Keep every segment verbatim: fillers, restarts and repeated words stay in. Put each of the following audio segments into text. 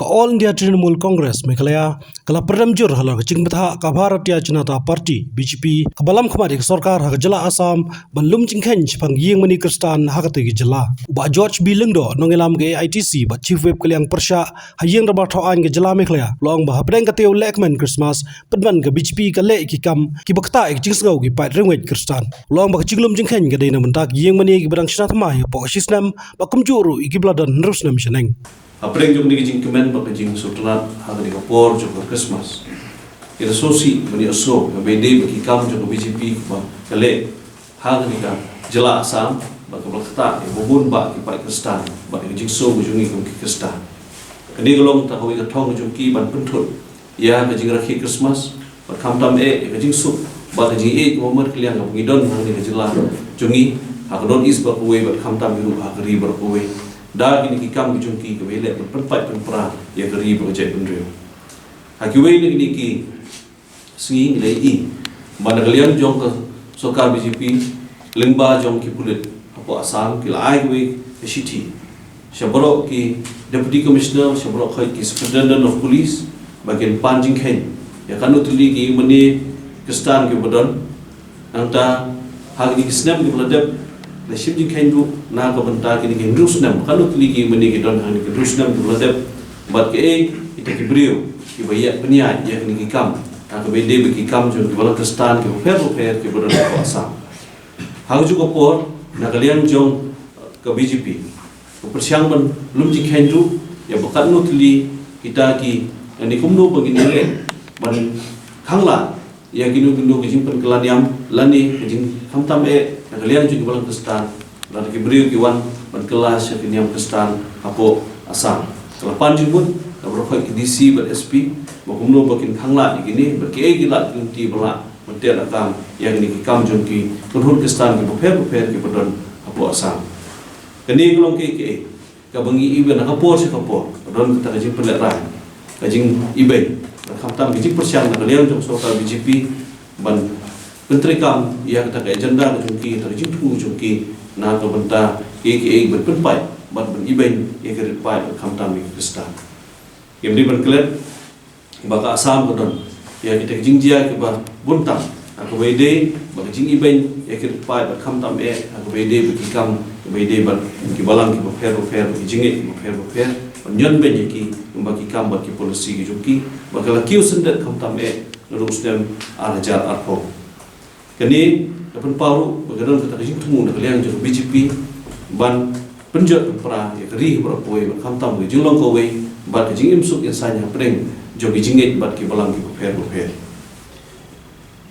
All India Trinamool Congress Meghalaya ka la pyrshang jur halor ka jingbthah ka Bharatiya Janata Party, B J P, kaba lam khmat ïa ka sorkar ha ka jylla Assam ban lum jingkheiñ shaphang ïing mane Khristan ha katei ka jylla. U Bah George B Lyngdoh, nongïalam ka A I T C bad Chief Whip ka liang pyrshah ha ïing dorbar thaw aiñ ka jylla Meghalaya, u la ong ba hapdeng katei u lehkmen Christmas, pynban ka B J P ka leh ki kam kiba ktah ïa ka jingsngew ki paid riewngeit Khristan. U la ong ba ka jinglum jingkheiñ ka dei na bynta ki ïing mane kiba dang shna thymmai hapoh shi snem, bad kumjuh ruh ïa kiba la don hynriew snem shaneng. Hapdeng jong kane ka jingkmen bad ka jingsngewtynnat ha kane ka por jong ka Christmas, ngi la sngewsih bad ngi ïohsngew ba ïadei bad ki kam jong ka B J P kaba ka leh ha kane ka jylla Assam, bad kaba la ktah ïa ba bun bah ki paid Khristan bad ïa ka jingsngew ka jong ngi kum ki Khristan. Kane ka long tang kawei ka thong ka jong ki ban pynthut ïa ka jingrakhe Christmas, bad khamtam eh ïa ka jingsuk bad ka jingïeit kaba markylliang kaba ngi don ha kane ka jylla jong ngi, ha ka North East baroh kawei bad khamtam ruh ha ka ri baroh kawei, da kine ki kam ki jong ki kaba ïaleh ban pynpait pynpra ïa ka ri bad ka jaitbynriew. Ha kiwei na kine ki sngi ngi la ïohi ba na ka liang jong ka sorkar B J P, lyngba jong ki pulit hapoh Assam, ki la ai kawei ka shithi sha baroh ki Deputy Commissioner, sha baroh ki Superintendent of Police, ba kin pan jingkheiñ ïa katno tylli ki ïing mane Khristan kiba don. Nangta ha kine ki snem kiba la dep, la shim jingkheiñ ruh na ka bynta kine ki hynriew snem, katno tylli ki ïing mane ki don ha kine ki hynriew snem kiba la dep, bad kaei kita ki briew kiba ïa pynïaid ïa kine ki kam, ha kaba ïadei bad ki kam jong ki balang Khristan kiba pher bapher kiba don hapoh Assam. Ha kajuh ka por, na ka liang jong ka B J P, ka pyrshang ban lum jingkheiñ ruh ïa ba katno tylli kita ki, lane kumno ba ngin ïaleh ban khanglad ïa kino kino ka jingpynkylla niam lane ka jingkhamtam eh na ka liang jong ki balang Khristan, lada ki briew ki wan ban kylla sha ki niam Khristan hapoh Assam. Ka la pan jingmut na baroh ki D C bad S P ba kumno ba kin khanglad ïa kine, bad kiei ki lad ki lynti ba lah ban teh lakam ïa kine ki kam jong ki kynhun Khristan kiba pher bapher kiba don hapoh Assam. Kane ka long kaei kaei kaba ngi ïohi ba na ka por sha ka por ka don kata ka jingpynlehrain, ka jingibeiñ, bad khamtam ka jingpyrshang na ka liang jong sorkar B J P ban pyntreikam ïa kata ka agenda ka jong ki, kata ka jingthmu jong ki, na ka bynta kiei kiei ban pynpait bad ban ibeiñ ïa ki rit paid bad khamtam ïa ki Khristan. Ngim dei ban klet ba ka Assam ka don ïa kita ki jingjia kiba bun tam, ha kaba ïadei bad ka jingibeiñ ïa ki rit paid bad khamtam eh, ha kaba ïadei bad ki kam, kaba ïadei bad ki balang kiba pher bapher, ki jingngeit kiba pher bapher, ban ñion beiñ ïa ki, kumba ki kam bad ki policy ki jong ki, ba ka la kiew syndet khamtam eh naduh u snem ar hajar arphew. Kane ka pynpaw ruh ba ka don kata ka jingthmu na ka liang jong ka B J P ban pynjot pynpra ïa ka ri baroh kawei, bad khamtam ka jinglong kawei bad ka jingim suk ïa saiñ hapdeng jong ki jingngeit bad ki balang kiba pher bapher.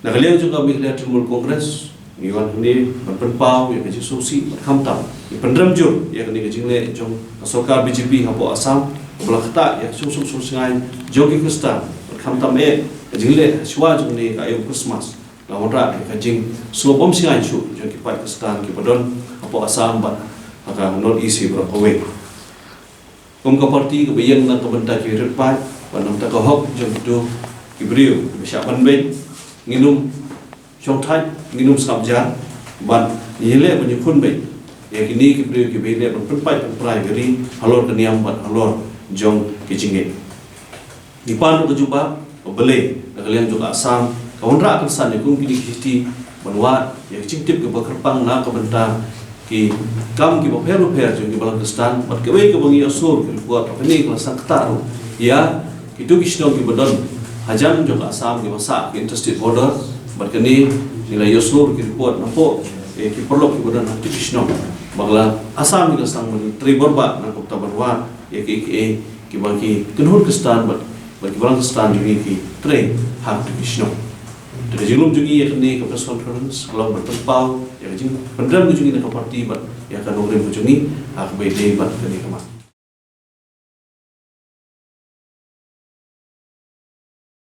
Na ka liang jong ka Meghalaya Trinamool Congress, ngi wan hangne ban pynpaw ïa ka jingsngewsih bad khamtam ngi pynrem jur ïa kane ka jingleh jong ka sorkar B J P hapoh Assam, kaba la ktah ïa ka jingsuk suk sngewsih jong ki Khristan, bad khamtam eh ka jingleh shuwa jong kane ka aïom Christmas, la wanrah ïa ka jingsngewbha bymshngaiñ shuh jong ki paid Khristan kiba don hapoh Assam bad ha ka North East baroh kawei. Kum ka party kaba ïeng na ka bynta ki rit paid bad na ka bynta ka hok jong kito ki briew kiba shah ban beiñ, ngin ym shongthait, ngin ym sngap jar, bad ngin ïaleh ban ïakhun beiñ ïa kine ki briew kiba ïaleh ban pynpait pynpra ïa ka ri halor ka niam bad halor jong ki jingngeit. Ngi pan ruh ka jubab ba balei na ka liang jong ka Assam ka wanrah kynsan ïa kum kine ki shithi ban wad ïa ka jingtip kaba kyrpang na ka bynta ki kam kiba pher bapher jong ki balang Khristan, bad kawei kaba ngi ïohsngew ki report ba kane ka la sangkta ruh ïa kito ki shnong kiba don hajan jong ka Assam kiba sah ki interstate border, bad kane ngi la ïohsngew ki report napoh, eh, ki paralok kiba don ha kito ki shnong ba ka la Assam ngi la sdang ban trei bor bha na ka bynta ban wad ïa kiei kiei kiba ki kynhun Khristan bad, bad ki balang Khristan jong ngi ki trei ha kito ki shnong. Te ka jinglum jong ngi ïa kane ka press conference ka long ban pynpaw ïa ka jingpynrem ka jong ngi na ka party bad ïa ka nongrim ka jong ngi ha kaba ïadei bad kane ka mat.